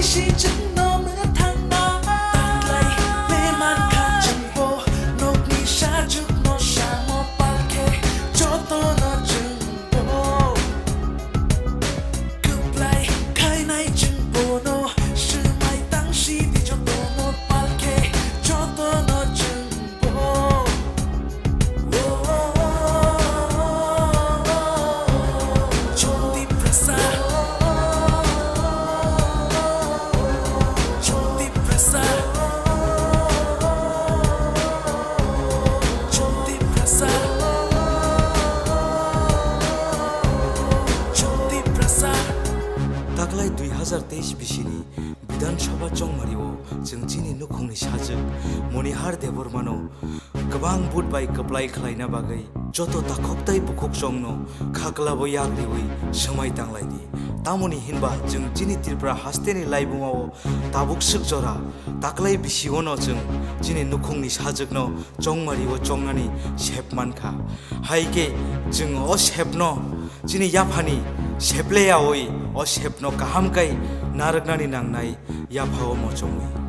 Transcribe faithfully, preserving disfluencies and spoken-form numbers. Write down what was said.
Sichwngno mwthangna tanglai le mankha chwngbo, nokni sajwkno samo palkhe jotono chwngbo. Kwplai khainai chwngbono swmai tangsi di jotono palkhe jotono chwngbo. Taklai dui hazar teis bisini Bidhan Sabha chongmario chwng chini nukhungni sajwk Monihar Debbarmano kwbang vote bai kwplai khlaina bagwi joto takhuk tei bukhuk chongno khaklabo yak riwi swmai tanglai di. Tamoni hinba chwng chini Tripura hasteni laibumao tabuk swk jora taklai bisingono chwng chini nukhungni sajwkno chongmario chongnani sep mankha. Hai khe chwng o sepno chini yaphani sep le yaui o sepno kaham khe narwknani nangnai. Yaphao mochongwi